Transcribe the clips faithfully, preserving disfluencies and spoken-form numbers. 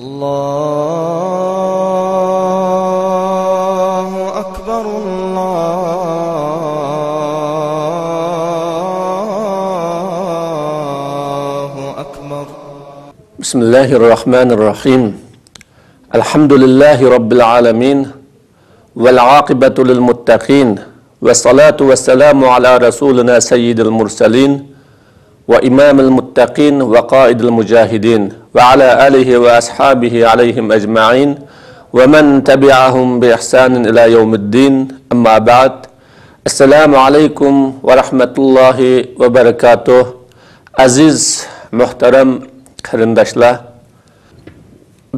الله أكبر، الله أكبر. بسم الله الرحمن الرحيم. الحمد لله رب العالمين. والعاقبة للمتقين، والصلاة والسلام على رسولنا سيد المرسلين وإمام المتقين وقائد المجاهدين وعلى آله وأصحابه عليهم أجمعين ومن تبعهم بإحسان إلى يوم الدين. أما بعد. السلام عليكم ورحمة الله وبركاته. ئەزىز، مۆھتەرەم قېرىنداشلار،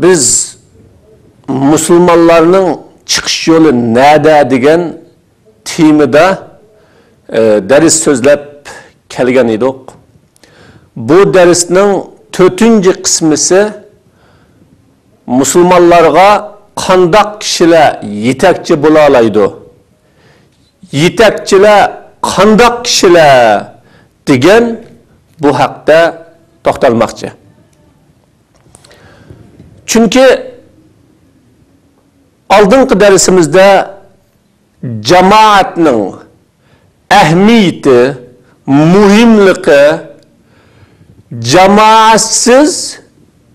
بىز مۇسۇلمانلارنىڭ چىقىش يولى نەدە دېگەن تېمىدا، ئە، دەرس سۆزلەپ كەلگەن ئىدۇق. بۇ دەرسنىڭ تۆتىنچى قىسمىسى مۇسۇلمانلارغا قانداق كىشىلەر يېتەكچى بولالايدۇ؟ يېتەكچىلەر قانداق كىشىلەر دېگەن بۇ ھەقتە توختالماقچى. چۈنكى ئالدىنقى دەرسىمىزدە جامائەتنىڭ ئەھمىيىتى، مۇھىملىقى، جامائەتسىز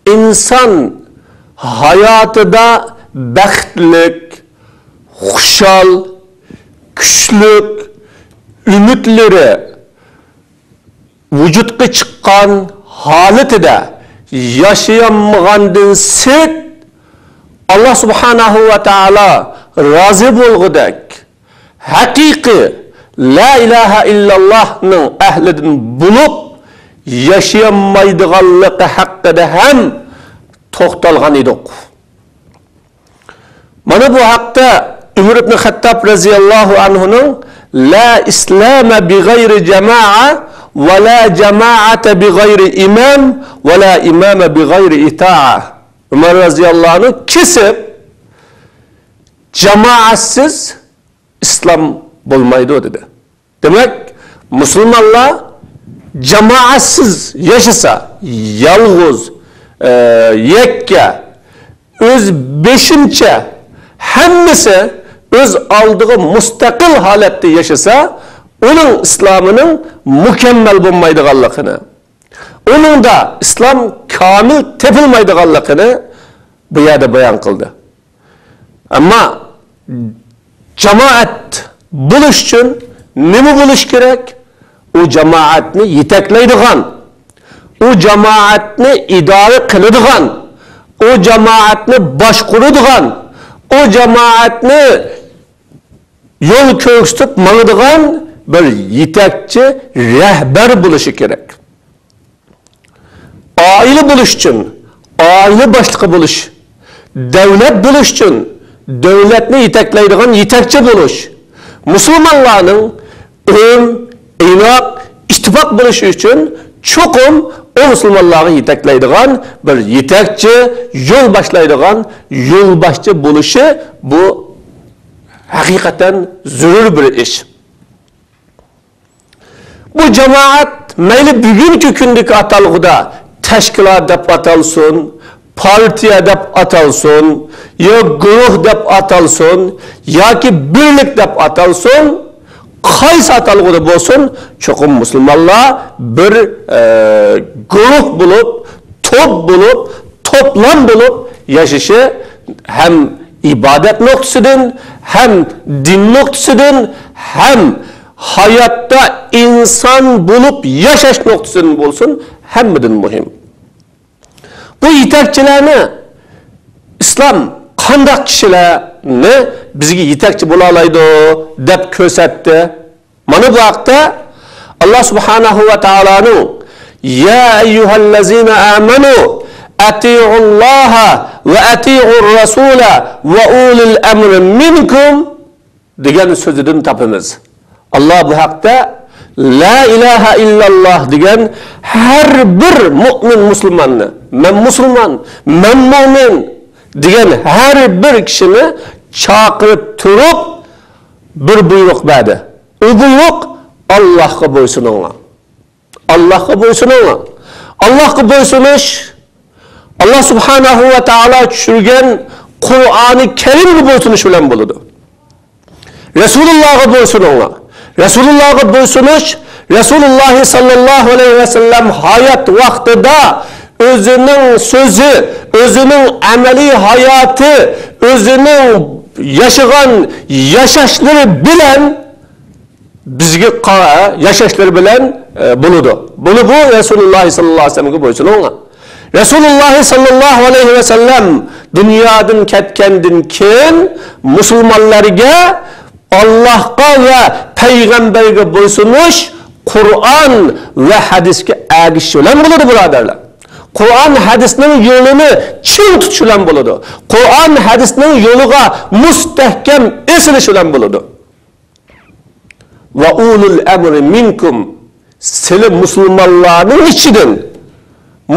ئىنسان ھاياتىدا بەختلىك، خۇشال، كۈچلۈك، ئۈمىدلىرى ۋۇجۇدقا چىققان ھالىتىدە ياشىيالمىغاندىن سىرت، ئاللا سۇبھانەھۇ ۋە تائالا رازى بولغۇدەك ھەقىقىي لا ئىلاھە ئىللاللاھنىڭ ئەھلىدىن بولۇپ ياشىيالمايدىغانلىقى ھەققىدە ھەم توختالغان ئىدۇق. مانا بۇ ھەقتە ئۆمەر ئىبن خەتتاب رەزىياللاھۇ ئەنھۇنىڭ «لا ئىسلامە بىغەيرى جامائە ۋە لا جامائەتە بىغەيرى ئىمام ۋە لا ئىمامە بىغەيرى ئىتائە». ئۆمەر رەزىياللاھۇ ئەنھۇ كېسىپ، جامائەتسىز ئىسلام بولمايدۇ، دېدى. دېمەك، مۇسۇلمانلار جامائەتسىز ياشىسا، يالغۇز، ئە، يەككە، ئۆز بېشىمچە، ھەممىسى ئۆز ئالدىغا مۇستەقىل ھالەتتە ياشىسا، ئۇنىڭ ئىسلامىنىڭ مۇكەممەل بولمايدىغانلىقىنى، ئۇنىڭدا ئىسلام كامىل تېپىلمايدىغانلىقىنى بۇ يەردە بايان قىلدى. ئەمما جامائەت بولۇش ئۈچۈن نېمە بولۇش كېرەك؟ ئۇ جامائەتنى يېتەكلەيدىغان، ئۇ جامائەتنى ئىدارە قىلىدىغان، ئۇ جامائەتنى باشقۇرىدىغان، ئۇ جامائەتنى يول كۆرسىتىپ ماڭىدىغان بىر يېتەكچى، رەھبەر بولۇشى كېرەك. ئائىلە بولۇش ئۈچۈن ئائىلە باشلىقى بولۇش، دۆلەت بولۇش ئۈچۈن دۆلەتنى يېتەكلەيدىغان يېتەكچى بولۇش، مۇسۇلمانلارنىڭ ئۆم، ئىناق، ئىتتىپاق بولۇشى ئۈچۈن چوقۇم ئۇ مۇسۇلمانلارغا يېتەكلەيدىغان بىر يېتەكچى، يول باشلايدىغان يولباشچى بولۇشى، بۇ ھەقىقەتەن زۆرۈر بىر ئىش. بۇ جامائەت مەيلى بۈگۈنكى كۈندىكى ئاتالغۇدا تەشكىلات دەپ ئاتالسۇن، پارتىيە دەپ ئاتالسۇن، يا گۇرۇھ دەپ ئاتالسۇن، ياكى بىرلىك دەپ ئاتالسۇن، قايسى ئاتالغۇدا بولسۇن، چوقۇم مۇسۇلمانلار بىر، ئە، گۇرۇھ بولۇپ، توپ بولۇپ، توپلام بولۇپ ياشىشى ھەم ئىبادەت نۇقتىسىدىن، ھەم دىن نۇقتىسىدىن، ھەم ھاياتتا ئىنسان بولۇپ ياشاش نۇقتىسىدىن بولسۇن، ھەممىدىن مۇھىم. بۇ يېتەكچىلەرنى، ئىسلام قانداق كىشىلەرنى بىزگە يېتەكچى بولالايدۇ دەپ كۆرسەتتى. مانا بۇ ھەقتە ئاللا سۇبھانەھۇ ۋە تائالانىڭ «يا أيها الذين آمنوا أطيعوا الله وأطيعوا الرسول وأولي الأمر منكم» دېگەن سۆزىدىن تاپىمىز. ئاللا بۇ ھەقتە «لا ئىلاھە ئىللاللا» دېگەن ھەر بىر مۇئمىن مۇسۇلماننى، «مەن مۇسۇلمان، مەن مۇئمىن» دېگەن ھەر بىر كىشىنى چاقىرىپ تۇرۇپ، بىر بۇيرۇق بەردى. ئۇ بۇيرۇق: «ئاللاھقا بويسۇنۇڭلار. ئاللاھقا بويسۇنۇڭلار.» ئاللاھقا بويسۇنۇش، ئاللا سۇبھانەھۇ ۋە تائالا چۈشۈرگەن قۇرئانى كەرىمگە بويسۇنۇش بىلەن بولىدۇ. رەسۇلۇللاغا بويسۇنۇڭلار. رەسۇلۇللاغا بويسۇنۇش، رەسۇلۇللاھى ساللاللاھۇ ئەلەيھى ۋەسەللەم ھايات ۋاقتىدا ئۆزىنىڭ سۆزى، ئۆزىنىڭ ئەمەلىي ھاياتى، ئۆزىنىڭ ياشىغان ياشاشلىرى بىلەن بىزگە قا-، ياشاشلىرى بىلەن، ئە، بولىدۇ. بۇنى بۇ رەسۇلۇللاھى ساللاللاھۇ ئەلەيھى ۋەسەللەمگە بويسۇنۇڭلار. رەسۇلۇللاھى ساللاللاھۇ ئەلەيھى ۋەسەللەم دۇنيادىن كەتكەندىن كېيىن مۇسۇلمانلارگە ئاللاھقا ۋە پەيغەمبەرگە بويسۇنۇش قۇرئان ۋە ھەدىسكە ئەگىشىش بىلەن بولىدۇ، بۇرادەرلەر. قۇرئان ھەدىسنىڭ يولىنى چىڭ تۇتۇش بىلەن بولىدۇ. قۇرئان ھەدىسنىڭ يولىغا مۇستەھكەم ئېسىلىش بىلەن بولىدۇ. ۋە ئۇلۇل ئەمرى مىنكۇم، سىلى مۇسۇلمانلارنىڭ ئىچىدىن،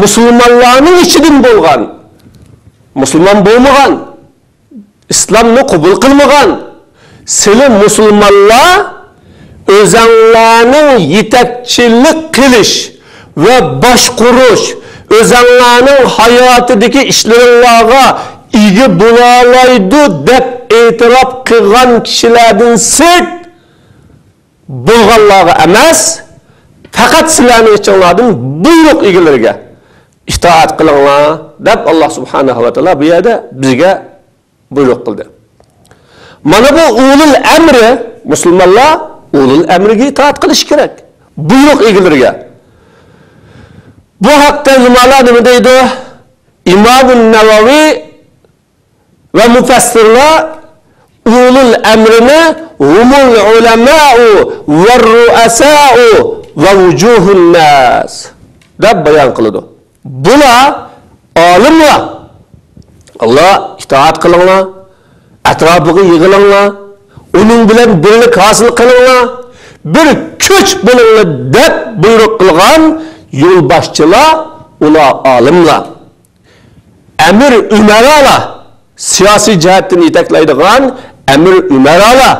مۇسۇلمانلارنىڭ ئىچىدىن بولغان، مۇسۇلمان بولمىغان، ئىسلامنى قوبۇل قىلمىغان، سىلى مۇسۇلمانلار ئۆزەڭلارنىڭ يېتەكچىلىك قىلىش ۋە باشقۇرۇش، ئۆزەڭلارنىڭ ھاياتىدىكى ئىشلىرىڭلارغا ئىگە بولالايدۇ دەپ ئېتىراپ قىلغان كىشىلەردىن سىرت بولغانلارغا ئەمەس، پەقەت سىلەرنىڭ ئىچىڭلاردىن بۇيرۇق ئىگىلىرىگە ئىتائەت قىلىڭلار دەپ، ئاللا سۇبھانەھۇ ۋە تائالا بۇ يەردە بىزگە بۇيرۇق قىلدى. مانا بۇ ئۇلۇل ئەمرى، مۇسۇلمانلار ئۇلۇل ئەمرىگە ئىتائەت قىلىشى كېرەك. بۇيرۇق ئىگىلىرىگە. بۇ ھەقتە ئۆلىمالار نېمە دەيدۇ؟ ئىمامۇن نەۋەۋى ۋە مۇپەسسىرلار ئۇلۇل ئەمرىنى ھۇمۇل ئۇلەمائۇ ۋەر رۇئەسائۇ ۋە ۋۇجۇھۇن ناس دەپ بايان قىلىدۇ. بۇلار ئالىملار. ئاللا ئىتائەت قىلىڭلار، ئەتراپىغا يىغىلىڭلار، ئۇنىڭ بىلەن بىرلىك ھاسىل قىلىڭلار، بىر كۈچ بولۇڭلار دەپ بۇيرۇق قىلغان يولباشچىلار، ئۇلار ئالىملار. ئەمىر ئۈمەرالار، سىياسىي جەھەتتىن يېتەكلەيدىغان ئەمىر ئۈمەرالار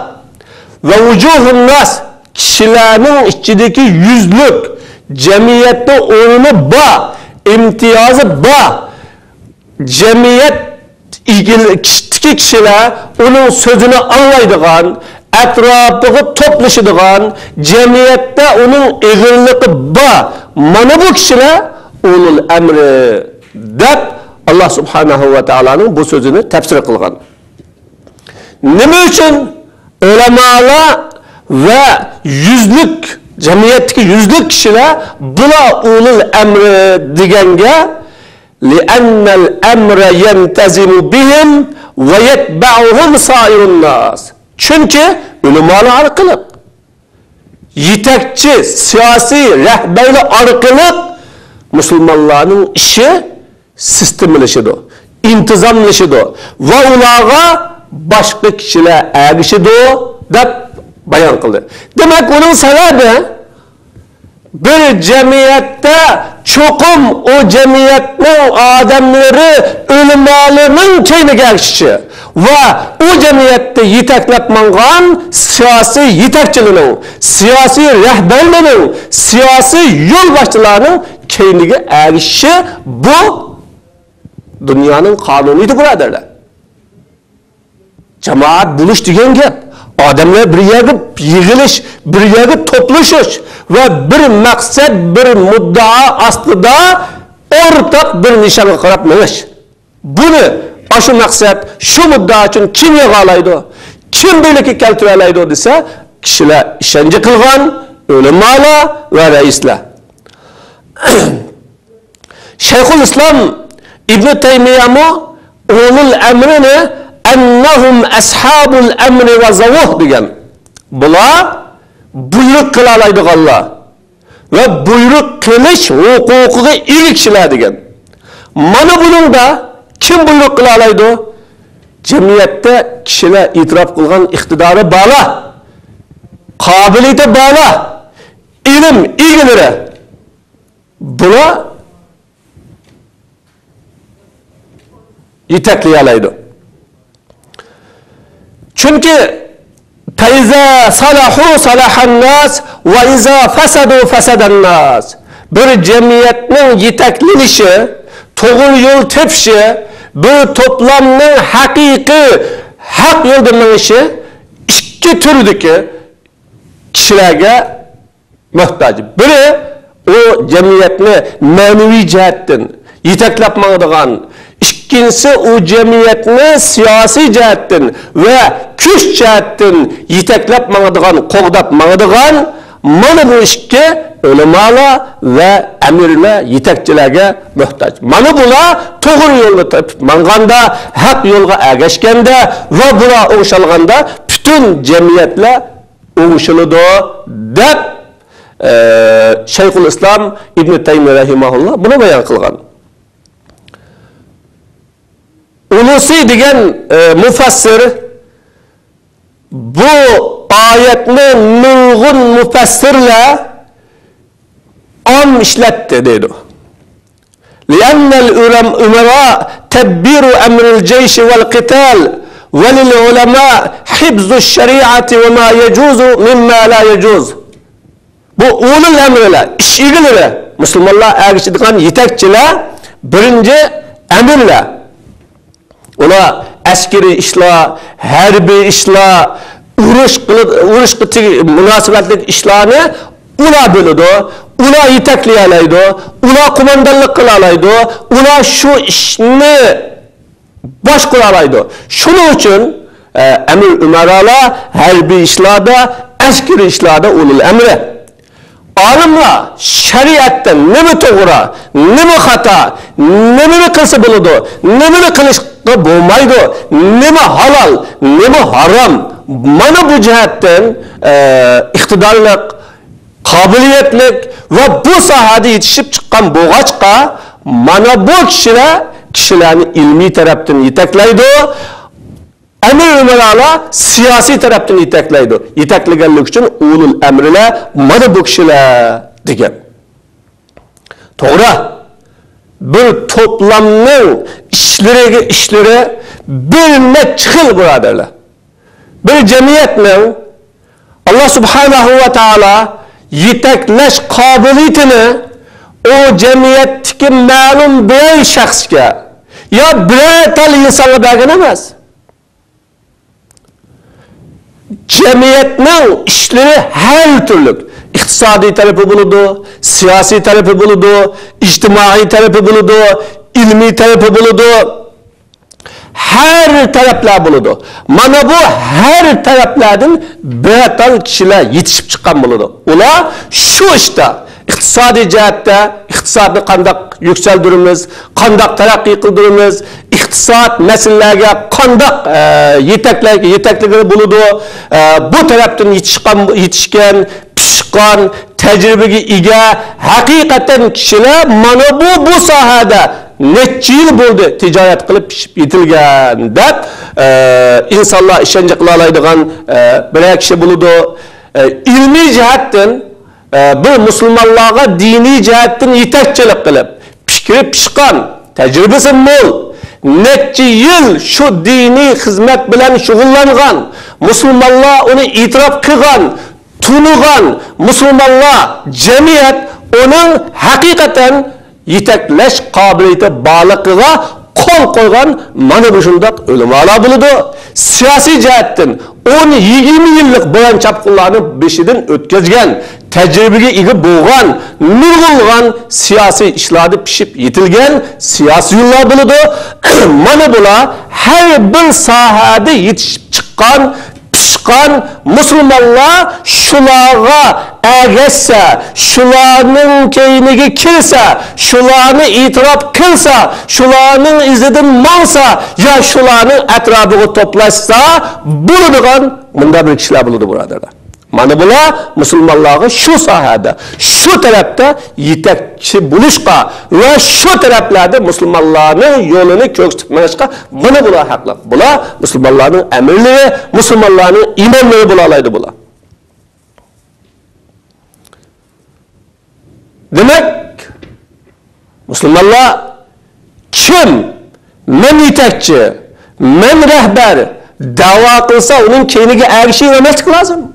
ۋە ۋۇجۇھۇن ناس، كىشىلەرنىڭ ئىچىدىكى يۈزلۈك، جەمئىيەتتە ئورنى بار، ئىمتىيازى بار، جەمئىيەت ئىگىل-، ئىچىدىكى كىشىلەر ئۇنىڭ سۆزىنى ئاڭلايدىغان، ئەتراپىغا توپلىشىدىغان، جەمئىيەتتە ئۇنىڭ ئېغىرلىقى بار. مانا بۇ كىشىلەر ئۇلۇل ئەمرى دەپ، ئاللا سۇبھانەھۇ ۋە تائالانىڭ بۇ سۆزىنى تەپسىر قىلغان. نېمە ئۈچۈن ئۆلەمالار ۋە يۈزلۈك، جەمئىيەتتىكى يۈزلۈك كىشىلەر بۇلار ئۇلۇل ئەمرى دېگەنگە، لِئەننەل ئەمرە يەنتەزىمۇ بىھىم ۋە يەتبەئۇھۇم سائىرۇن ناس. چۈنكى ئۆلىمالار ئارقىلىق، يېتەكچى، سىياسىي رەھبەرلەر ئارقىلىق مۇسۇلمانلارنىڭ ئىشى سىستېمىلىشىدۇ، ئىنتىزاملىشىدۇ ۋە ئۇلارغا باشقا كىشىلەر ئەگىشىدۇ، دەپ بايان قىلدى. دېمەك، ئۇنىڭ سەۋەبى، بىر جەمئىيەتتە چوقۇم ئۇ جەمئىيەتنىڭ ئادەملىرى ئۆلىمالىرىنىڭ كەينىگە ئەگىشىشى ۋە ئۇ جەمئىيەتتە يېتەكلەپ ماڭغان سىياسىي يېتەكچىلىرىنىڭ، سىياسىي رەھبەرلىرىنىڭ، سىياسىي يولباشچىلارنىڭ كەينىگە ئەگىشىشى، بۇ دۇنيانىڭ قانۇنىيىتى، بۇرادەرلەر. جامائەت بولۇش دېگەن گەپ، ئادەملەر بىر يەرگە يىغىلىش، بىر يەرگە توپلىشىش ۋە بىر مەقسەت، بىر مۇددىئا ئاستىدا ئورتاق بىر نىشانغا قاراپ مېڭىش. بۇنى، ئاشۇ مەقسەت، شۇ مۇددىئا ئۈچۈن كىم يىغالايدۇ، كىم بىرلىككە كەلتۈرەلەيدۇ دېسە، كىشىلەر ئىشەنچ قىلغان ئۆلىمالار ۋە رەئىسلەر. شەيخۇل ئىسلام ئىبنى تەيمىيەمۇ ئۇلۇل ئەمرىنى «ئەننەھۇم ئەسھابۇل ئەمرى ۋە زەۋۇھ» دېگەن. بۇلار بۇيرۇق قىلالايدىغانلار ۋە بۇيرۇق قىلىش ھوقۇقىغا ئىگە كىشىلەر دېگەن. مانا بۇنىڭدا كىم بۇيرۇق قىلالايدۇ؟ جەمئىيەتتە كىشىلەر ئېتىراپ قىلغان ئىقتىدارى بارلار، قابىلىيىتى بارلار، ئىلىم ئىگىلىرى. بۇلار يېتەكلىيەلەيدۇ. چۈنكى «فەئىزا سەلەھۇ سەلەھەن ناس ۋە ئىزا فەسەدۇ فەسەدەن ناس». بىر جەمئىيەتنىڭ يېتەكلىنىشى، توغرا يول تېپىشى، بىر توپلامنىڭ ھەقىقىي ھەق يولدا مېڭىشى ئىككى تۈردىكى كىشىلەرگە موھتاج. بىرى، ئۇ جەمئىيەتنى مەنىۋى جەھەتتىن يېتەكلەپ ماڭىدىغان، ئىككىنچىسى، ئۇ جەمئىيەتنى سىياسىي جەھەتتىن ۋە كۈچ جەھەتتىن يېتەكلەپ ماڭىدىغان، قوغداپ ماڭىدىغان، مانا بۇ ئىككى ئۆلىمالار ۋە ئەمىرلەر، يېتەكچىلەرگە موھتاج. مانا بۇلار توغرا يولنى تېپىپ ماڭغاندا، ھەق يولغا ئەگەشكەندە ۋە بۇلار ئوڭشالغاندا پۈتۈن جەمئىيەتلەر ئوڭشىلىدۇ، دەپ، ئە، شەيخۇل ئىسلام ئىبنى تەيمىيە رەھىمەھۇللا بۇنى بايان قىلغان. ئۇلۇسى دېگەن، ئە، مۇفەسسىر بۇ ئايەتنى نۇرغۇن مۇپەسسىرلەر ئام ئىشلەتتى دەيدۇ. لأن الأمراء تدبير أمر الجيش والقتال، وللعلماء حفظ الشريعة وما يجوز مما لا يجوز. بۇ ئۇلۇل ئەمرلەر، ئىش ئىگىلىرى، مۇسۇلمانلار ئەگىشىدىغان يېتەكچىلەر، بىرىنچى ئەمىرلەر. ئۇلار ئەسكىرىي ئىشلار، ھەربىي ئىشلار، ئۇرۇش قىلىپ، ئۇرۇشقا تېگ-، مۇناسىۋەتلىك ئىشلارنى ئۇلار بىلىدۇ، ئۇلار يېتەكلىيەلەيدۇ، ئۇلار قوماندانلىق قىلالايدۇ، ئۇلار شۇ ئىشنى باشقۇرالايدۇ. شۇنىڭ ئۈچۈن، ئە، ئەمىر ئۈمەرالار ھەربىي ئىشلاردا، ئەسكىرىي ئىشلاردا ئۇلۇل ئەمرى. ئالىملار شەرىئەتتە نېمە توغرا، نېمە خاتا، نېمىنى قىلسا بولىدۇ، نېمىنى قىلىشقا بولمايدۇ، نېمە ھالال، نېمە ھارام، مانا بۇ جەھەتتىن، ئە، ئىقتىدارلىق، قابىلىيەتلىك ۋە بۇ ساھەدە يېتىشىپ چىققان بولغاچقا، مانا بۇ كىشىلەر كىشىلەرنى ئىلمىي تەرەپتىن يېتەكلەيدۇ. ئەمىر ئۆمەرالار سىياسىي تەرەپتىن يېتەكلەيدۇ. يېتەكلىگەنلىكى ئۈچۈن ئۇلۇل ئەمرىلەر مانا بۇ كىشىلەر دېگەن. توغرا. بىر توپلامنىڭ ئىشلىرىگە، ئىشلىرى بىر نەچچە خىل، بۇرادەرلەر. بىر جەمئىيەتنىڭ ئاللا سۇبھانەھۇ ۋە تائالا يېتەكلەش قابىلىيىتىنى ئۇ جەمئىيەتتىكى مەلۇم بىرەر شەخسكە يا بىرەر تال ئىنسانغا بەرگەن ئەمەس. جەمئىيەتنىڭ ئىشلىرى ھەر تۈرلۈك، ئىقتىسادىي تەرىپى بولىدۇ، سىياسىي تەرىپى بولىدۇ، ئىجتىمائىي تەرىپى بولىدۇ، ئىلمىي تەرىپى بولىدۇ، ھەر تەرەپلەر بولىدۇ. مانا بۇ ھەر تەرەپلەردىن بىر تال كىشىلەر يېتىشىپ چىققان بولىدۇ. ئۇلار شۇ ئىشتا ئىقتىسادىي جەھەتتە ئىقتىسادنى قانداق يۈكسەلدۈرىمىز، قانداق تەرەققىي قىلدۇرىمىز، ئىقتىساد مەسىلىلەرگە قانداق، ئە، يېتەكلە-، يېتەكلىگىلى بولىدۇ، ئە، بۇ تەرەپتىن يېتىشقان، يېتىشكەن، پىشقان، تەجرىبىگە ئىگە، ھەقىقەتەن كىشىلەر مانا بۇ، بۇ ساھەدە نەچچە يىل بولدى تىجارەت قىلىپ پىشىپ يېتىلگەن دەپ، ئە، ئىنسانلار ئىشەنچ قىلالايدىغان، ئە، بىرەر كىشى بولىدۇ. ئە، ئىلمىي جەھەتتىن ئە، بىر مۇسۇلمانلارغا دىنىي جەھەتتىن يېتەكچىلىك قىلىپ، پىكرى پىشقان، تەجرىبىسى مول، نەچچە يىل شۇ دىنىي خىزمەت بىلەن شۇغۇللانغان، مۇسۇلمانلار ئۇنى ئېتىراپ قىلغان، تونۇغان مۇسۇلمانلار، جەمئىيەت ئۇنىڭ ھەقىقەتەن يېتەكلەش قابىلىيىتى بارلىقىغا قول قويغان مانا مۇشۇنداق ئۆلىمالار بولىدۇ. سىياسىي جەھەتتىن ئون، يىگىرمە يىللىق بوران-چاپقۇنلارنى بېشىدىن ئۆتكۈزگەن، تەجرىبىگە ئىگە بولغان، نۇرغۇنلىغان سىياسىي ئىشلاردا پىشىپ يېتىلگەن سىياسىيونلار بولىدۇ. مانا بۇلار ھەر بىر ساھەدە يېتىشىپ چىققان پىشقان مۇسۇلمانلار شۇلارغا ئەگەشسە، شۇلارنىڭ كەينىگە كىرسە، شۇلارنى ئېتىراپ قىلسا، شۇلارنىڭ ئىزىدىن ماڭسا يا شۇلارنىڭ ئەتراپىغا توپلاشسا بولىدىغان مۇنداق بىر كىشىلەر بولىدۇ، بۇرادەرلەر. مانا بۇلار مۇسۇلمانلارغا شۇ ساھەدە، شۇ تەرەپتە يېتەكچى بولۇشقا ۋە شۇ تەرەپلەردە مۇسۇلمانلارنىڭ يولىنى كۆرسىتىپ مېڭىشقا مانا بۇلار ھەقلىق. بۇلار مۇسۇلمانلارنىڭ ئەمىرلىرى، مۇسۇلمانلارنىڭ ئىماملىرى بولالايدۇ بۇلار. دېمەك، مۇسۇلمانلار كىم، مەن يېتەكچى، مەن رەھبەر دەۋا قىلسا، ئۇنىڭ كەينىگە ئەگىشىۋەرمەسلىك لازىم.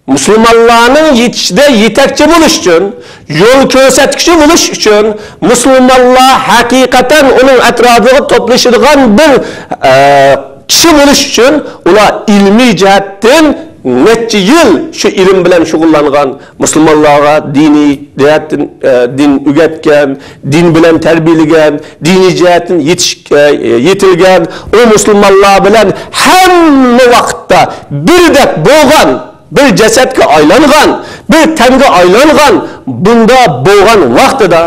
مۇسۇلمانلارنىڭ يېتىشىدە يېتەكچى بولۇش ئۈچۈن، يول كۆرسەتكۈچى بولۇش ئۈچۈن، مۇسۇلمانلار ھەقىقەتەن ئۇنىڭ ئەتراپىغا توپلىشىدىغان بىر، ئە، كىشى بولۇش ئۈچۈن ئۇلار ئىلمىي جەھەتتىن نەچچە يىل شۇ ئىلىم بىلەن شۇغۇللانغان، مۇسۇلمانلارغا دىنىي جەھەتتىن، ئە، دىن ئۆگەتكەن، دىن بىلەن تەربىيەلىگەن، دىنىي جەھەتتىن يېتىش-، ئە، يېتىلگەن، ئۇ مۇسۇلمانلار بىلەن ھەممە ۋاقىتتا بىردەك بولغان، بىر جەسەتكە ئايلانغان، بىر تەنگە ئايلانغان، بۇنداق بولغان ۋاقتىدا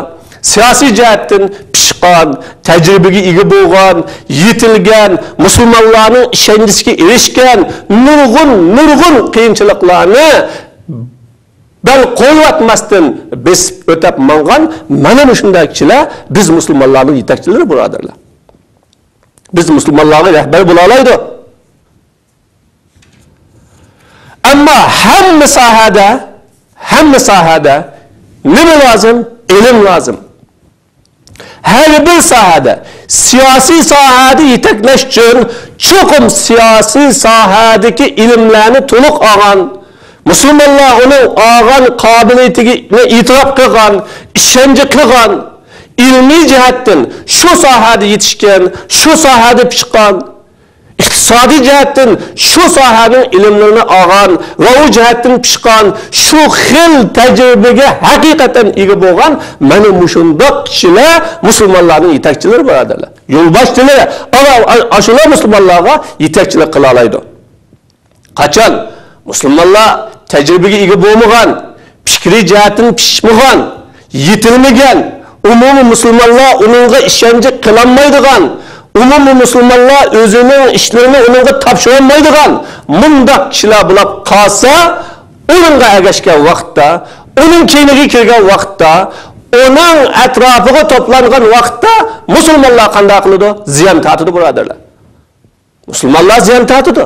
سىياسىي جەھەتتىن پىشقان، تەجرىبىگە ئىگە بولغان، يېتىلگەن، مۇسۇلمانلارنىڭ ئىشەنچىسىگە ئېرىشكەن، نۇرغۇن، نۇرغۇن قىيىنچىلىقلارنى بەل قويۇۋاتماستىن بېسىپ ئۆتەپ ماڭغان مانا مۇشۇنداق كىشىلەر بىز مۇسۇلمانلارنىڭ يېتەكچىلىرى، بۇرادەرلەر. بىز مۇسۇلمانلارغا رەھبەر بولالايدۇ. ئەمما ھەممە ساھەدە، ھەممە ساھەدە نېمە لازىم؟ ئىلىم لازىم. ھەر بىر ساھەدە، سىياسىي ساھەدە يېتەكلەش ئۈچۈن چوقۇم سىياسىي ساھەدىكى ئىلىملەرنى تولۇق ئالغان، مۇسۇلمانلار ئۇنىڭ ئالغان قابىلىيىتىنى ئېتىراپ قىلغان، ئىشەنچ قىلغان، ئىلمىي جەھەتتىن شۇ ساھەدە يېتىشكەن، شۇ ساھەدە پىشقان، ئىقتىسادىي جەھەتتىن شۇ ساھەنىڭ ئىلىملىرىنى ئالغان ۋە ئۇ جەھەتتىن پىشقان، شۇ خىل تەجرىبىگە ھەقىقەتەن ئىگە بولغان مانا مۇشۇنداق كىشىلەر مۇسۇلمانلارنىڭ يېتەكچىلىرى، بۇرادەرلەر. يولباشچىلىرى. ئانا، ئاشۇلار مۇسۇلمانلارغا يېتەكچىلىك قىلالايدۇ. قاچان مۇسۇلمانلار تەجرىبىگە ئىگە بولمىغان، پىكرىي جەھەتتىن پىشمىغان، يېتىلمىگەن، ئومۇمىي مۇسۇلمانلار ئۇنىڭغا ئىشەنچ قىلالمايدىغان، ئومۇمىي مۇسۇلمانلار ئۆزىنىڭ ئىشلىرىنى ئۇنىڭغا تاپشۇرالمايدىغان مۇنداق كىشىلەر بولۇپ قالسا، ئۇنىڭغا ئەگەشكەن ۋاقىتتا، ئۇنىڭ كەينىگە كىرگەن ۋاقىتتا، ئۇنىڭ ئەتراپىغا توپلانغان ۋاقىتتا مۇسۇلمانلار قانداق قىلىدۇ؟ زىيان تارتىدۇ، بۇرادەرلەر. مۇسۇلمانلار زىيان تارتىدۇ.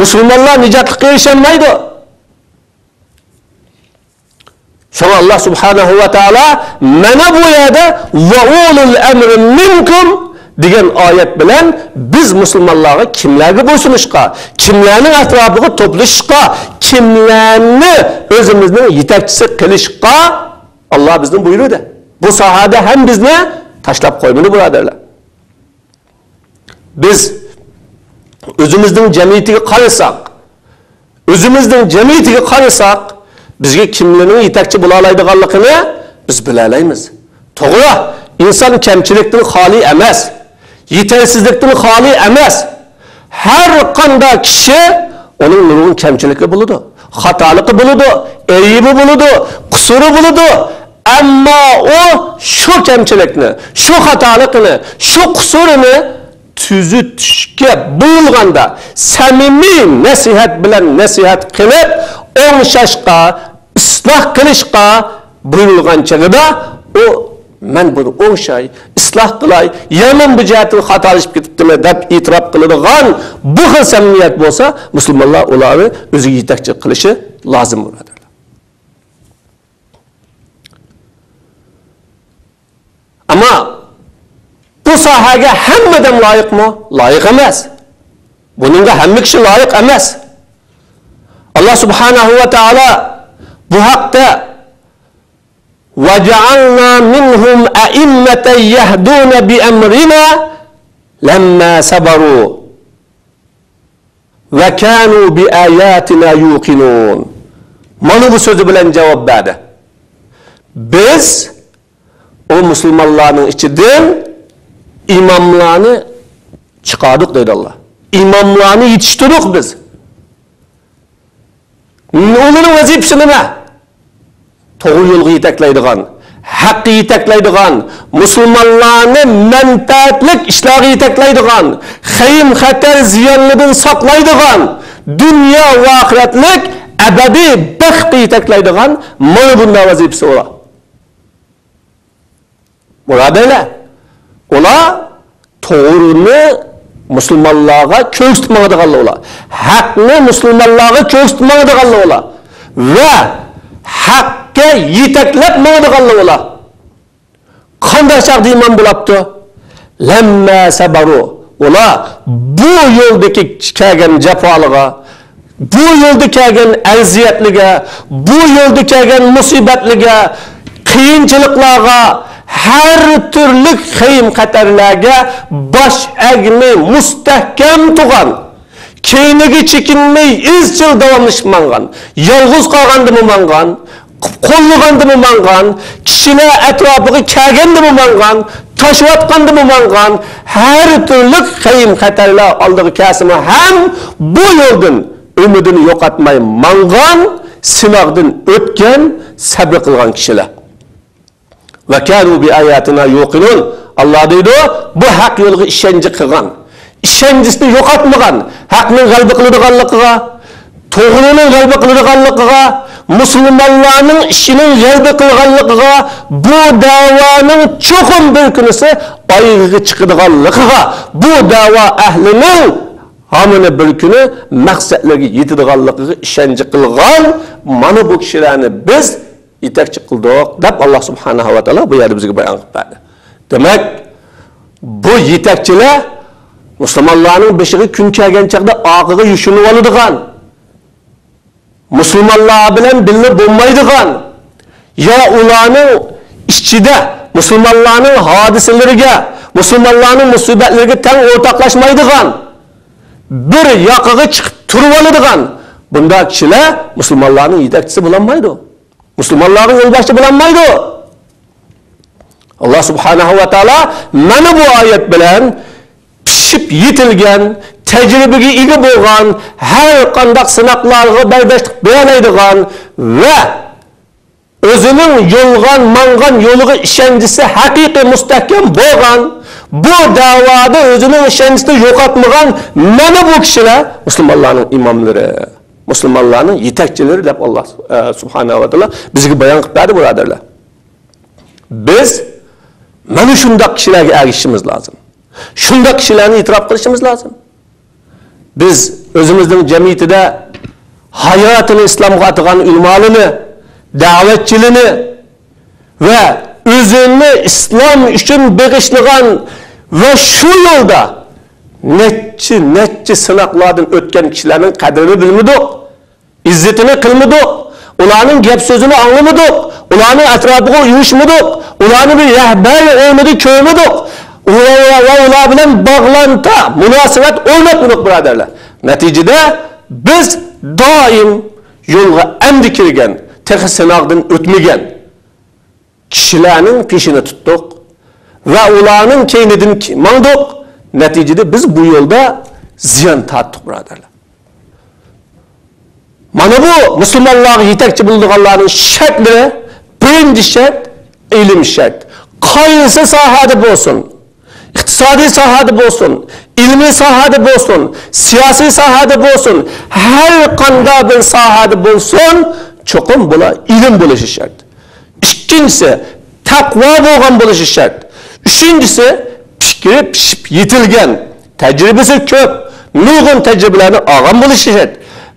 مۇسۇلمانلار نىجاتلىققا ئېرىشەلمەيدۇ. شۇڭا ئاللا سۇبھانەھۇ ۋە تائالا مانا بۇ يەردە «ۋە ئۇلۇل ئەمرى مىنكۇم» دېگەن ئايەت بىلەن بىز مۇسۇلمانلارغا كىملەرگە بويسۇنۇشقا، كىملەرنىڭ ئەتراپىغا توپلىشىشقا، كىملەرنى ئۆزىمىزنىڭ يېتەكچىسى قىلىشقا ئاللا بىزنى بۇيرۇدى. بۇ ساھەدە ھەم بىزنى تاشلاپ قويمىدى، بۇرادەرلەر. بىز ئۆزىمىزنىڭ جەمئىيىتىگە قارىساق، ئۆزىمىزنىڭ جەمئىيىتىگە قارىساق، بىزگە كىملەرنىڭ يېتەكچى بولالايدىغانلىقىنى بىز بىلەلەيمىز. توغرا، ئىنسان كەمچىلىكتىن خالىي ئەمەس، يېتەرسىزلىكتىن خالىي ئەمەس. ھەر قانداق كىشى ئۇنىڭ نۇرغۇن كەمچىلىكى بولىدۇ، خاتالىقى بولىدۇ، ئەيىبى بولىدۇ، قۇسۇرى بولىدۇ. ئەمما ئۇ شۇ كەمچىلىكنى، شۇ خاتالىقىنى، شۇ قۇسۇرىنى تۈزىتىشكە بۇيرۇلغاندا، سەمىمىي نەسىھەت بىلەن نەسىھەت قىلىپ، ئوڭشاشقا، ئىسلاھ قىلىشقا بۇيرۇلغان چېغىدا، ئۇ «مەن بۇنى ئوڭشاي، ئىسلاھ قىلاي، يا مەن بۇ جەھەتتىن خاتالىشىپ كېتىپتىمەن» دەپ ئېتىراپ قىلىدىغان بۇ خىل سەمىمىيەت بولسا، مۇسۇلمانلار ئۇلارنى ئۆزىگە يېتەكچى قىلىشى لازىم، بۇرادەرلەر. ئەمما بۇ ساھەگە ھەممە ئادەم لايىقمۇ؟ لايىق ئەمەس. بۇنىڭغا ھەممە كىشى لايىق ئەمەس. ئاللا سۇبھانەھۇ ۋە تائالا بۇ ھەقتە «وجعلنا منهم أئمة يهدون بأمرنا لما صبروا وكانوا بآياتنا يوقنون». مانا بۇ سۆزى بىلەن جاۋاب بەردى. بىز ئۇ مۇسۇلمانلارنىڭ ئىچىدىن ئىماملارنى چىقاردۇق دەيدۇ ئاللا. ئىماملارنى يېتىشتۈردۇق بىز. ئۇلارنىڭ ۋەزىپىسى نېمە؟ توغرا يولغا يېتەكلەيدىغان، ھەققە يېتەكلەيدىغان، مۇسۇلمانلارنى مەنپەئەتلىك ئىشلارغا يېتەكلەيدىغان، خېيىم-خەتەر زىيانلىرىدىن ساقلايدىغان، دۇنيا ۋە ئاخىرەتلىك ئەبەدىي بەختكە يېتەكلەيدىغان مانا بۇنداق ۋەزىپىسى بار. بۇرادەرلەر، ئۇلار توغرىنى مۇسۇلمانلارغا كۆرسىتىپ ماڭىدىغانلار ئۇلار. ھەقنى مۇسۇلمانلارغا كۆرسىتىپ ماڭىدىغانلار ئۇلار. ۋە ھەققە يېتەكلەپ ماڭىدىغانلار ئۇلار. قانداق چاغدا ئىمام بولاپتۇ؟ لەمما سەبەرۇ. ئۇلار بۇ يولدىكى كەلگەن جاپالىغا، بۇ يولدا كەلگەن ئەزىيەتلىگە، بۇ يولدا كەلگەن مۇسىبەتلىگە، قىيىنچىلىقلارغا، ھەر تۈرلۈك خەيم خەتەرلەرگە باش ئەگمەي مۇستەھكەم تۇرغان، كەينىگە چېكىنمەي ئىزچىل داۋاملىشىپ ماڭغان، يالغۇز قالغاندىمۇ ماڭغان، قوللىغاندىمۇ ماڭغان، كىشىلەر ئەتراپىغا كەلگەندىمۇ ماڭغان، تاشىۋاتقاندىمۇ ماڭغان، ھەر تۈرلۈك خەيم خەتەرلەر ئالدىغا كەلسىمۇ ھەم بۇ يولدىن ئۈمىدىنى يوقاتماي ماڭغان، سىناقتىن ئۆتكەن، سەبرى قىلغان كىشىلەر. ۋەكانۇ بىئاياتىنا يۇقىنۇن. ئاللا دەيدۇ، بۇ ھەق يولغا ئىشەنچى قىلغان، ئىشەنچىسىنى يوقاتمىغان، ھەقنىڭ غەلىبە قىلىدىغانلىقىغا، توغرىنىڭ غەلىبە قىلىدىغانلىقىغا، مۇسۇلمانلارنىڭ ئىشىنىڭ غەلىبە قىلغانلىقىغا، بۇ دەۋانىڭ چوقۇم بىر كۈنىسى ئايىغىغا چىقىدىغانلىقىغا، بۇ دەۋا ئەھلىنىڭ ھامىنى بىر كۈنى مەقسەتلىرىگە يېتىدىغانلىقىغا ئىشەنچ قىلغان مانا بۇ كىشىلەرنى بىز يېتەكچى قىلدۇق، دەپ ئاللا سۇبھانەھۇ ۋە تائالا بۇ يەردە بىزگە بايان قىلىپ بەردى. دېمەك، بۇ يېتەكچىلەر مۇسۇلمانلارنىڭ بېشىغا كۈن كەلگەن چاغدا ئارقىغا يوشۇنۇۋالىدىغان، مۇسۇلمانلار بىلەن بىللە بولمايدىغان، يا ئۇلارنىڭ ئىچىدە مۇسۇلمانلارنىڭ ھادىسىلىرىگە، مۇسۇلمانلارنىڭ مۇسىبەتلىرىگە تەڭ ئورتاقلاشمايدىغان، بىر ياقىغا چىقىپ تۇرۇۋالىدىغان بۇنداق كىشىلەر مۇسۇلمانلارنىڭ يېتەكچىسى بولالمايدۇ. مۇسۇلمانلارغا يولباشچى بولالمايدۇ. ئاللا سۇبھانەھۇ ۋە تائالا مانا بۇ ئايەت بىلەن پىشىپ يېتىلگەن، تەجرىبىگە ئىگە بولغان، ھەر قانداق سىناقلارغا بەرداشلىق بېرەلەيدىغان ۋە ئۆزىنىڭ يولغان، ماڭغان يولىغا ئىشەنچىسى ھەقىقىي مۇستەھكەم بولغان، بۇ دەۋادا ئۆزىنىڭ ئىشەنچىسىنى يوقاتمىغان مانا بۇ كىشىلەر مۇسۇلمانلارنىڭ ئىماملىرى، مۇسۇلمانلارنىڭ يېتەكچىلىرى دەپ ئاللا، ئە، سۇبھانەھۇ ۋە تائالا بىزگە بايان قىلىپ بەردى، بۇرادەرلەر. بىز مانا شۇنداق كىشىلەرگە ئەگىشىشىمىز لازىم. شۇنداق كىشىلەرنى ئېتىراپ قىلىشىمىز لازىم. بىز ئۆزىمىزنىڭ جەمئىيىتىدە ھاياتىنى ئىسلامغا ئاتىغان ئۆلىمالىنى، دەۋەتچىلىنى ۋە ئۆزىنى ئىسلام ئۈچۈن بېغىشلىغان ۋە شۇ يولدا نەچچە، نەچچە سىناقلاردىن ئۆتكەن كىشىلەرنىڭ قەدرىنى بىلمىدۇق. ئىززىتىنى قىلمىدۇق، ئۇلارنىڭ گەپ سۆزىنى ئاڭلىمىدۇق، ئۇلارنىڭ ئەتراپىغا ئۇيۇشمىدۇق، ئۇلارنى بىر رەھبەر ئورنىدا كۆرمىدۇق، ئۇلار ۋە، ۋە ئۇلار بىلەن باغلانتا، مۇناسىۋەت ئورناتمىدۇق، بۇرادەرلەر. نەتىجىدە بىز دائىم يولغا ئەمدى كىرگەن، تېخى سىناقتىن ئۆتمىگەن كىشىلەرنىڭ پېشىنى تۇتتۇق ۋە ئۇلارنىڭ كەينىدىن ماڭدۇق. نەتىجىدە بىز بۇ يولدا زىيان تارتتۇق، بۇرادەرلەر. مانا بۇ مۇسۇلمانلارغا يېتەكچى بولىدىغانلارنىڭ شەرتلىرى، بىرىنچى شەرت، ئىلىم شەرت. قايسى ساھەدە بولسۇن، ئىقتىسادىي ساھەدە بولسۇن، ئىلمىي ساھەدە بولسۇن، سىياسىي ساھەدە بولسۇن، ھەر قانداق بىر ساھەدە بولسۇن، چوقۇم بۇلار ئىلىم بولۇشى شەرت. ئىككىنچىسى، تەقۋا بولغان بولۇشى شەرت. ئۈچىنچىسى، پىكرى پىشىپ يېتىلگەن، تەجرىبىسى كۆپ، نۇرغۇن تەجرىبىلەرنى ئالغان بولۇشى شەرت.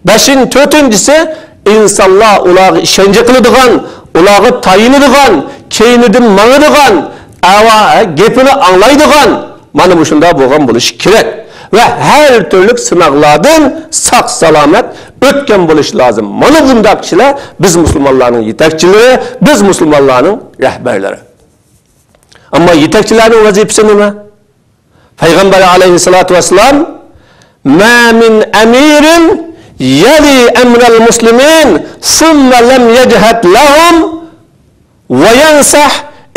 بەشىنچى، تۆتىنچىسى، ئىنسانلار ئۇلارغا ئىشەنچ قىلىدىغان، ئۇلارغا تايىنىدىغان، كەينىدىن ماڭىدىغان، ئەۋا، گېپىنى ئاڭلايدىغان، مانا مۇشۇنداق بولغان بولۇشى كېرەك. ۋە ھەر تۈرلۈك سىناقلاردىن ساق-سالامەت ئۆتكەن بولۇشى لازىم. مانا بۇنداق كىشىلەر بىز مۇسۇلمانلارنىڭ يېتەكچىلىرى، بىز مۇسۇلمانلارنىڭ رەھبەرلىرى. ئەمما يېتەكچىلەرنىڭ ۋەزىپىسى نېمە؟ پەيغەمبەر ئەلەيھىسسالاتۇ ۋەسسالام، ما من أمير يلي أمر المسلمين ثم لم يجهد لهم وينصح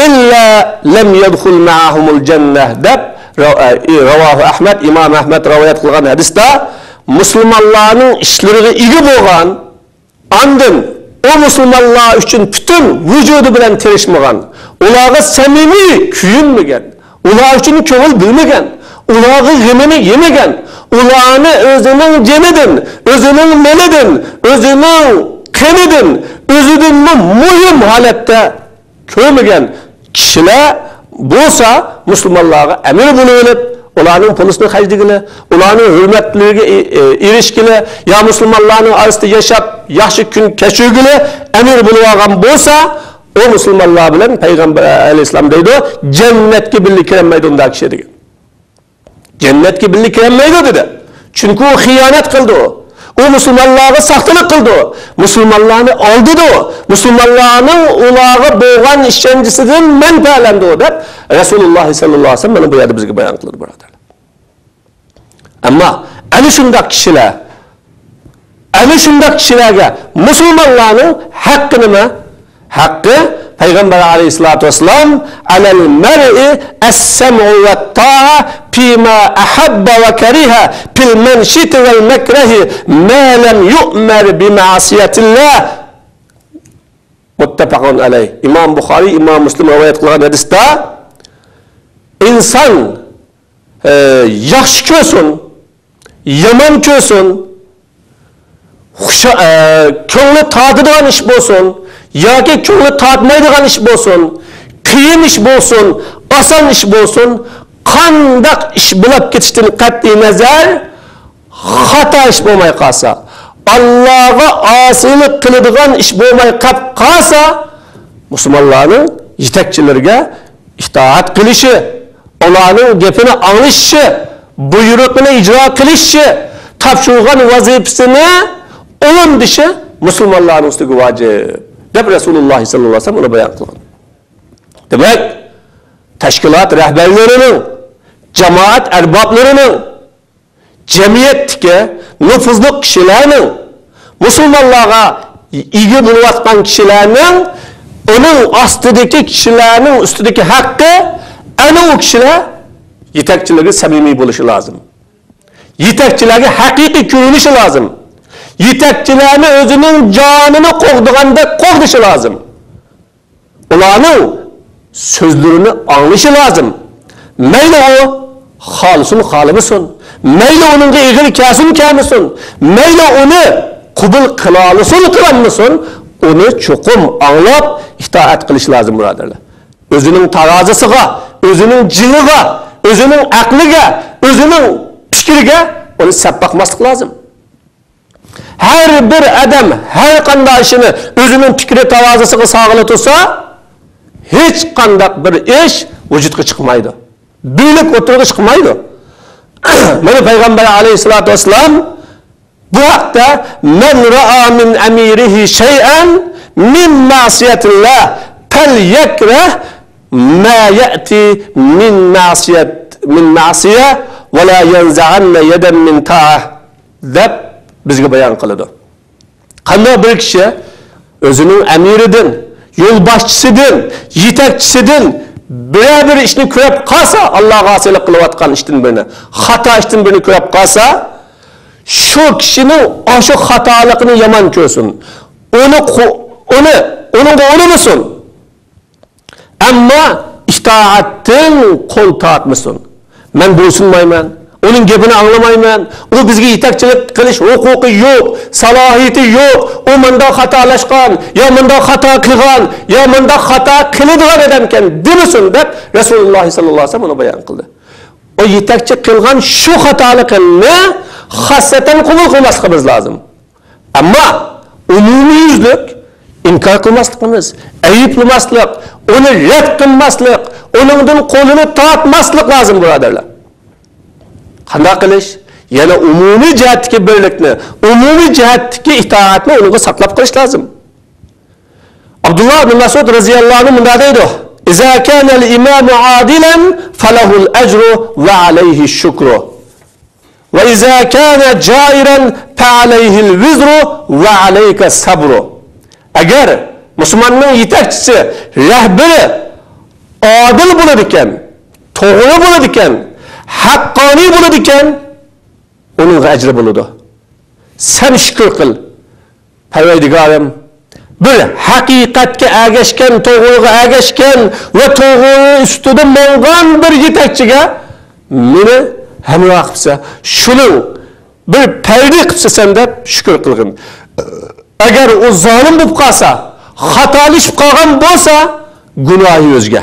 إلا لم يدخل معهم الجنة دەپ، را-، ئە، رواه أحمد، ئىمام ئەھمەد رىۋايەت قىلغان ھەدىستە، مۇسۇلمانلارنىڭ ئىشلىرىغا ئىگە بولغان، ئاندىن ئۇ مۇسۇلمانلار ئۈچۈن پۈتۈن ۋۇجۇدى بىلەن تىرىشمىغان، ئۇلارغا سەمىمىي كۆيۈنمىگەن، ئۇلار ئۈچۈن كۆڭۈل بۆلمىگەن، ئۇلارغا غېمىنى يېمىگەن، ئۇلارنى ئۆزىنىڭ جېنىدىن، ئۆزىنىڭ مېلىدىن، ئۆزىنىڭ قېنىدىن، ئۆزىدىنمۇ مۇھىم ھالەتتە كۆرمىگەن كىشىلەر بولسا مۇسۇلمانلارغا ئەمىر بولۇۋېلىپ، ئۇلارنىڭ پۇلىسىنى خەجلىگىلى، ئۇلارنىڭ ھۆرمەتلىرىگە ئېرىشكىلى، يا مۇسۇلمانلارنىڭ ئارىسىدا ياشاپ ياخشى كۈن كەچۈرگىلى ئەمىر بولۇۋالغان بولسا، ئۇ مۇسۇلمانلار بىلەن پەيغەمبەر ئەلەيھىسسالام دەيدۇ، جەننەتكە بىللە كىرەلمەيدۇ ئۇنداق كىشى دېگەن. جەننەتكە بىللە كىرەلمەيدۇ دېدى. چۈنكى ئۇ خىيانەت قىلدى ئۇ. ئۇ مۇسۇلمانلارغا ساختىلىق قىلىدۇ، مۇسۇلمانلارنى ئالدىدۇ، مۇسۇلمانلارنىڭ ئۇلارغا بولغان ئىشەنچىسىدىن مەنپەئەتلەندۇرىدۇ دەپ رەسۇلۇللا سەللەللاھۇ ئەلەيھى ۋەسەللەم مانا بۇ يەردە بىزگە بايان قىلىدۇ، بۇرادەرلەر. ئەمما ئەنە شۇنداق كىشىلەر، ئەنە شۇنداق كىشىلەرگە مۇسۇلمانلارنىڭ ھەققى نېمە؟ ھەققى، پەيغەمبەر ئەلەيھىسسالاتۇ ۋەسسالام، «على المرء السمع والطاعة فيما أحب وكره، في المنشط والمكره، ما لم يؤمر بمعصية الله.» مۇتتەپەقۇن ئەلەيھ. ئىمام بۇخارىي، ئىمام مۇسلىم رىۋايەت قىلغان ھەدىستە، ئىنسان، ئە، ياخشى كۆرسۇن، يامان كۆرسۇن، خۇشا-، ئە، كۆڭلى تارتىدىغان ئىش بولسۇن ياكى كۆڭلى تارتمايدىغان ئىش بولسۇن، قىيىن ئىش بولسۇن، ئاسان ئىش بولسۇن، قانداق ئىش بولۇپ كېتىشتىن قەتئىي نەزەر، خاتا ئىش بولماي قالسا، ئاللاغا ئاسىيلىق قىلىدىغان ئىش بولماي قاپ قالسا، مۇسۇلمانلارنىڭ يېتەكچىلىرىگە ئىتائەت قىلىشى، ئۇلارنىڭ گېپىنى ئاڭلىشىشى، بۇيرۇقىنى ئىجرا قىلىشى، تاپشۇرغان ۋەزىپىسىنى ئورۇندىشى مۇسۇلمانلارنىڭ ئۈستىگە ۋاجىپ، دەپ رەسۇلۇللا سەللەللاھۇ ئەلەيھى ۋەسەللەم ئۇنى بايان قىلغان. دېمەك، تەشكىلات رەھبەرلىرىنىڭ، جامائەت ئەربابلىرىنىڭ، جەمئىيەتتىكى نوپۇزلۇق كىشىلەرنىڭ، مۇسۇلمانلارغا ئىگە بولۇۋاتقان كىشىلەرنىڭ، ئۇنىڭ ئاستىدىكى كىشىلەرنىڭ ئۈستىدىكى ھەققى، ئەنە ئۇ كىشىلەر يېتەكچىلەرگە سەمىمىي بولۇشى لازىم. يېتەكچىلەرگە ھەقىقىي كۆرۈنۈشى لازىم. يېتەكچىلەرنى ئۆزىنىڭ جانىنى قوغدىغاندەك قوغدىشى لازىم. ئۇلارنىڭ سۆزلىرىنى ئاڭلىشى لازىم. مەيلى ئۇ خالىسۇن، خالىمىسۇن، مەيلى ئۇنىڭغا ئېغىر كەلسۇن، كەلمىسۇن، مەيلى ئۇنى قوبۇل قىلالىسۇن، قىلالمىسۇن، ئۇنى چوقۇم ئاڭلاپ ئىتائەت قىلىش لازىم، بۇرادەرلەر. ئۆزىنىڭ تارازىسىغا، ئۆزىنىڭ جېنىغا، ئۆزىنىڭ ئەقلىگە، ئۆزىنىڭ پىكرىگە ئۇنى سەپ باقماسلىق لازىم. ھەر بىر ئادەم ھەر قانداق ئىشنى ئۆزىنىڭ پىكرى تارازىسىغا سالغىلى تۇرسا، ھېچقانداق بىر ئىش ۋۇجۇدقا چىقمايدۇ. بىرلىك ئوتتۇرىغا چىقمايدۇ. مانا پەيغەمبەر ئەلەيھىسسالاتۇ ۋەسسالام بۇ ھەقتە، «من رأى من أميره شيئا من معصية الله فليكره ما يأتي من معصية، من معصية ولا ينزعن يدا من طاعة» دەپ بىزگە بايان قىلىدۇ. قانداق بىر كىشى ئۆزىنىڭ ئەمىرىدىن، يولباشچىسىدىن، يېتەكچىسىدىن بىرەر بىر ئىشنى كۆرۈپ قالسا، ئاللاغا ئاسىيلىق قىلىۋاتقان ئىشتىن بىرنى، خاتا ئىشتىن بىرنى كۆرۈپ قالسا، شۇ كىشىنىڭ ئاشۇ خاتالىقىنى يامان كۆرسۇن. ئۇنى قو-، ئۇنى، ئۇنىڭغا ئۇنىمىسۇن. ئەمما ئىتائەتتىن قول تارتمىسۇن. مەن بويسۇنمايمەن، ئۇنىڭ گېپىنى ئاڭلىمايمەن، ئۇ بىزگە يېتەكچىلىك قىلىش ھوقۇقى يوق، سالاھىيىتى يوق، ئۇ مۇنداق خاتالاشقان، يا مۇنداق خاتا قىلغان، يا مۇنداق خاتا قىلىدىغان ئادەمكەن دېمىسۇن، دەپ رەسۇلۇللا سەللەللاھۇ ئەلەيھى ۋەسەللەم ئۇنى بايان قىلدى. ئۇ يېتەكچى قىلغان شۇ خاتالىقىنى خاسسەتەن قوبۇل قىلماسلىقىمىز لازىم. ئەمما ئومۇميۈزلۈك ئىنكار قىلماسلىقىمىز، ئەيىبلىمەسلىك، ئۇنى رەت قىلماسلىق، ئۇنىڭدىن قولىنى تارتماسلىق لازىم، بۇرادەرلەر. قانداق قىلىش؟ يەنە ئومۇمىي جەھەتتىكى بىرلىكنى، ئومۇمىي جەھەتتىكى ئىتائەتنى ئۇنىڭغا ساقلاپ قېلىش لازىم. ئابدۇللا ئىبن مەسئۇد رەزىيەللاھۇ ئەنھۇ مۇنداق دەيدۇ: «إذا كان الإمام عادلا فله الأجر وعليه الشكر. وإذا كان جائرا فعليه الوزر وعليك الصبر.» ئەگەر مۇسۇلماننىڭ يېتەكچىسى، رەھبىرى ئادىل بولىدىكەن، توغرا بولىدىكەن، ھەققانىي بولىدىكەن، ئۇنىڭغا ئەجرى بولىدۇ. سەن شۈكۈر قىل، پەرۋەردىگارىم، بىر ھەقىقەتكە ئەگەشكەن، توغرىغا ئەگەشكەن ۋە توغرا ئۈستىدە ماڭغان بىر يېتەكچىگە مېنى ھەمراھ قىپسەن، شۇنىڭ بىر پەردى قىپسەن سەن دەپ شۈكۈر قىلغىن. ئەگەر ئۇ زالىم بولۇپ قالسا، خاتالىشىپ قالغان بولسا، گۇناھى ئۆزىگە.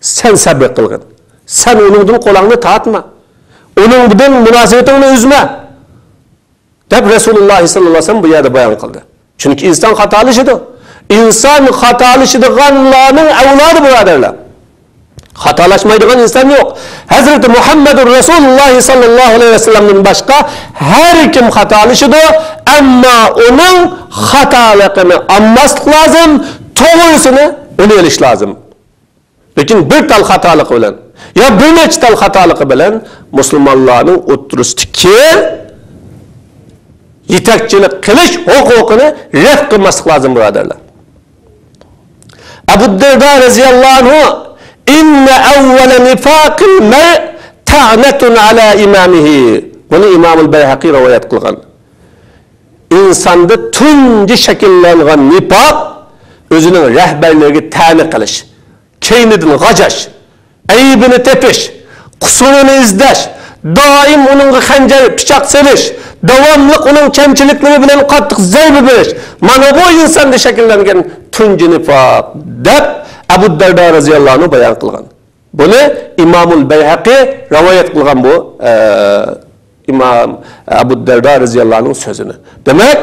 سەن سەبرى قىلغىن. سەن ئۇنىڭدىن قولۇڭنى تارتما. ئۇنىڭ بىلەن مۇناسىۋىتىڭنى ئۈزمە. دەپ رەسۇلۇللا سەللەللاھۇ ئەلەيھى ۋەسەللەم بۇ يەردە بايان قىلدى. چۈنكى ئىنسان خاتالىشىدۇ. ئىنسان خاتالىشىدىغانلارنىڭ ئەۋلادى، بۇرادەرلەر. خاتالاشمايدىغان ئىنسان يوق. ھەزرىتى مۇھەممەدۇر رەسۇلۇللاھ ساللاللاھۇ ئەلەيھى ۋەسەللەمدىن باشقا ھەر كىم خاتالىشىدۇ، ئەمما ئۇنىڭ خاتالىقىنى ئالماسلىق لازىم، توغرىسىنى ئېلىۋېلىش لازىم. لېكىن بىر تال خاتالىقى بىلەن يا بىر نەچچە تال خاتالىقى بىلەن مۇسۇلمانلارنىڭ ئوتتۇرىسىدىكى يېتەكچىلىك قىلىش ھوقۇقىنى رەت قىلماسلىق لازىم، بۇرادەرلەر. ئەبۇ دەردا رەزىياللاھۇ ئەنھۇ، «ئىننە ئەۋۋەلە نىفاقىل مەرء تەئنەتۇن ئەلا ئىمامىھى». بۇنى ئىمامۇل بەيھەقى رىۋايەت قىلغان. ئىنساندا تۇنجى شەكىللەنگەن نىپاق ئۆزىنىڭ رەھبەرلىرىگە تەنە قىلىش، كەينىدىن غاجاش، ئەيىبىنى تېپىش، قۇسۇرىنى ئىزدەش، دائىم ئۇنىڭغا خەنجەر، پىچاق سېلىش، داۋاملىق ئۇنىڭ كەمچىلىكلىرى بىلەن قاتتىق زەربە بېرىش، مانا بۇ ئىنساندا شەكىللەنگەن تۇنجى نىپاق، دەپ ئەبۇ دەردا رەزىياللاھۇ ئەنھۇ بايان قىلغان. بۇنى ئىمامۇل بەيھەقى رىۋايەت قىلغان بۇ، ئە، ئىمام ئەبۇ دەردا رەزىياللاھۇ ئەنھۇنىڭ سۆزىنى. دېمەك،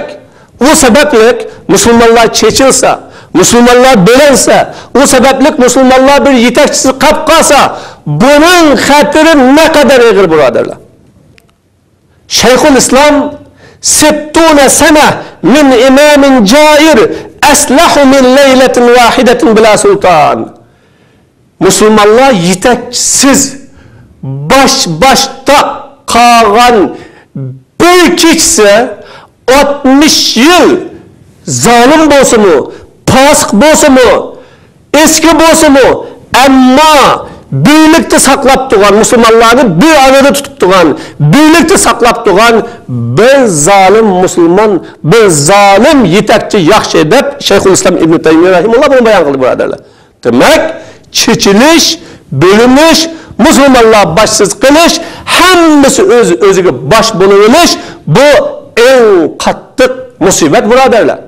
ئۇ سەۋەبلىك مۇسۇلمانلار چېچىلسا، مۇسۇلمانلار بۆلەنسە، ئۇ سەۋەبلىك مۇسۇلمانلار بىر يېتەكچىسىز قاپ قالسا، بۇنىڭ خەتىرى نەقەدەر ئېغىر، بۇرادەرلەر. شەيخۇل ئىسلام، «ستون سنة من إمام جائر أصلح من ليلة واحدة بلا سلطان». مۇسۇلمانلار يېتەكچىسىز، باش-باشتاق قالغان بىر كېچىسى ئاتمىش يىل زالىم بولسىمۇ، پاسىق بولسىمۇ، ئەسكى بولسىمۇ، ئەمما بىرلىكتە ساقلاپ تۇرغان، مۇسۇلمانلارنى بىر ئارىدا تۇتۇپ تۇرغان، بىرلىكتە ساقلاپ تۇرغان بىر زالىم مۇسۇلمان، بىر زالىم يېتەكچى ياخشى، دەپ شەيخۇل ئىسلام ئىبنى تەيمىيە رەھىمەھۇللاھ بۇنى بايان قىلدى، بۇرادەرلەر. دېمەك، چېچىلىش، بۆلۈنۈش، مۇسۇلمانلار باشسىز قېلىش، ھەممىسى ئۆز-ئۆزىگە باش بولۇۋېلىش، بۇ ئەڭ قاتتىق مۇسىبەت، بۇرادەرلەر.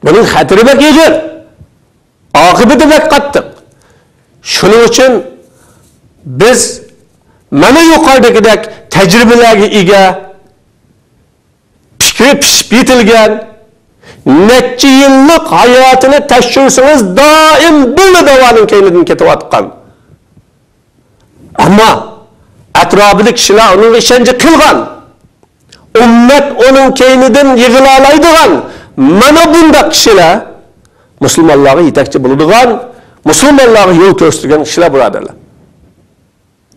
بۇنىڭ خەتىرى بەك ئېغىر، ئاقىۋىتى بەك قاتتىق. شۇنىڭ ئۈچۈن بىز مانا يۇقىرىدىكىدەك تەجرىبىلەرگە ئىگە، پىكرى پىشىپ يېتىلگەن، نەچچە يىللىق ھاياتىنى تەكشۈرسىڭىز، دائىم بىرلا داۋانىڭ كەينىدىن كېتىۋاتقان. ئەمما ئەتراپىدىكى كىشىلەر ئۇنىڭغا ئىشەنچ قىلغان. ئۈممەت ئۇنىڭ كەينىدىن يىغىلالايدىغان مانا بۇنداق كىشىلەر مۇسۇلمانلارغا يېتەكچى بولىدىغان، مۇسۇلمانلارغا يول كۆرسىتىدىغان كىشىلەر، بۇرادەرلەر.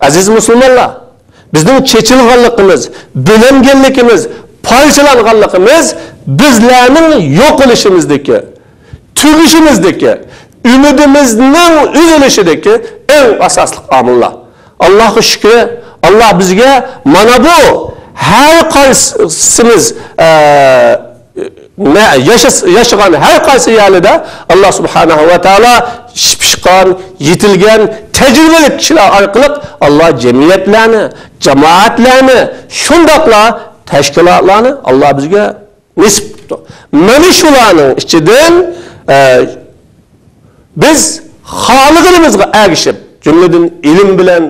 ئەزىز مۇسۇلمانلار، بىزنىڭ چېچىلغانلىقىمىز، بۆلۈنگەنلىكىمىز، پارچىلانغانلىقىمىز بىزلەرنىڭ يوقىلىشىمىزدىكى، تۈگىشىمىزدىكى، ئۈمىدىمىزنىڭ ئۈزۈلۈشىدىكى ئەڭ ئاساسلىق ئامىللار. ئاللاھقا شۈكرى، ئاللاھ بىزگە مانا بۇ ھەر قايسىمىز، ئە، نە-، ياشاس-، ياشىغان ھەر قايسى يەرلىدە ئاللاھ سۇبھانەھۇ ۋە تائالا پىشقان، يېتىلگەن، تەجرىبىلىك كىشىلەر ئارقىلىق ئاللاھ جەمئىيەتلەرنى، جامائەتلەرنى، شۇنداقلا تەشكىلاتلارنى ئاللاھ بىزگە نېسىپ قىپتۇ. مانا شۇلارنىڭ ئىچىدىن، ئە، بىز خالىغىنىمىزغا ئەگىشىپ، جۈملىدىن ئىلىم بىلەن،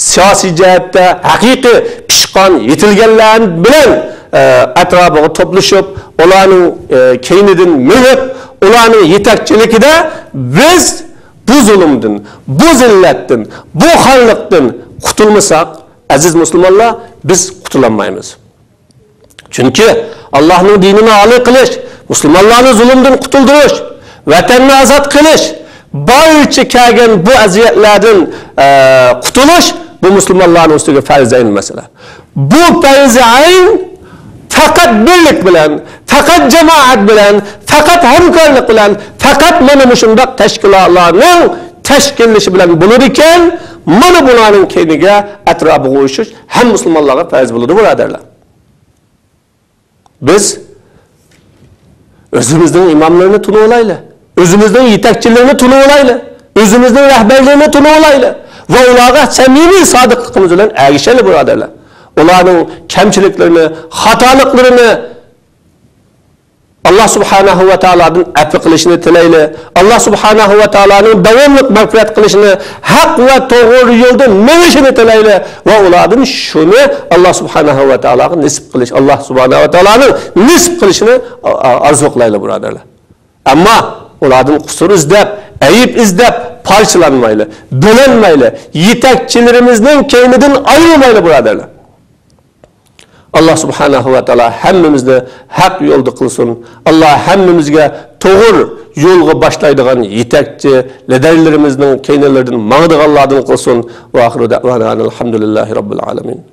سىياسىي جەھەتتە ھەقىقىي پىشقان، يېتىلگەنلەر بىلەن، ئە، ئەتراپىغا توپلىشىپ، ئۇلارنىڭ، ئە، كەينىدىن مېڭىپ، ئۇلارنىڭ يېتەكچىلىكىدە بىز بۇ زۇلۇمدىن، بۇ زىللەتتىن، بۇ خارلىقتىن قۇتۇلمىساق، ئەزىز مۇسۇلمانلار، بىز قۇتۇلالمايمىز. چۈنكى ئاللاھنىڭ دىنىنى ئالىي قىلىش، مۇسۇلمانلارنى زۇلۇمدىن قۇتۇلدۇرۇش، ۋەتەننى ئازاد قىلىش، بارچە كەلگەن بۇ ئەزىيەتلەردىن، ئە، قۇتۇلۇش، بۇ مۇسۇلمانلارنىڭ ئۈستىگە پەرز ئەين مەسىلە. بۇ پەرز ئەين پەقەت بىرلىك بىلەن، پەقەت جامائەت بىلەن، پەقەت ھەمكارلىق بىلەن، پەقەت مانا مۇشۇنداق تەشكىلاتلارنىڭ تەشكىللىشى بىلەن بولىدىكەن، مانا بۇلارنىڭ كەينىگە، ئەتراپىغا ئۇيۇشۇش ھەم مۇسۇلمانلارغا پەرز بولىدۇ، بۇرادەرلەر. بىز ئۆزىمىزنىڭ ئىماملىرىنى تونۇۋالايلى، ئۆزىمىزنىڭ يېتەكچىلىرىنى تونۇۋالايلى، ئۆزىمىزنىڭ رەھبەرلىرىنى تونۇۋالايلى ۋە ئۇلارغا سەمىمىي سادىقلىقىمىز بىلەن ئەگىشەيلى، بۇرادەرلەر. ئۇلارنىڭ كەمچىلىكلىرىنى، خاتالىقلىرىنى ئاللاھ سۇبھانەھۇ ۋە تائالادىن ئەپۇ قىلىشىنى تىلەيلى. ئاللاھ سۇبھانەھۇ ۋە تائالانىڭ داۋاملىق مەغپىرەت قىلىشىنى، ھەق ۋە توغرا يولدا مېڭىشىنى تىلەيلى ۋە ئۇلاردىن شۇنى ئاللاھ سۇبھانەھۇ ۋە تائالاغا نېسىپ قىلىش، ئاللاھ سۇبھانەھۇ ۋە تائالانىڭ نېسىپ قىلىشىنى ئا-، ئا-، ئارزۇ قىلايلى، بۇرادەرلەر. ئەمما ئۇلاردىن قۇسۇر ئىزدەپ، ئەيىب ئىزدەپ پارچىلانمايلى، بۆلەنمەيلى، يېتەكچىلىرىمىزنىڭ كەينىدىن ئايرىلمايلى، بۇرادەرلەر. ئاللا سۇبھانەھۇ ۋە تائالا ھەممىمىزنى ھەق يولدا قىلسۇن. ئاللا ھەممىمىزگە توغرا يولغا باشلايدىغان يېتەكچى لىدەرلىرىمىزنىڭ كەينىلىرىدىن ماڭىدىغانلاردىن قىلسۇن. ۋە ئاخىرۇ دەئۋانا ئەلھەمدۇلىللاھى رەببىل ئالەمىن.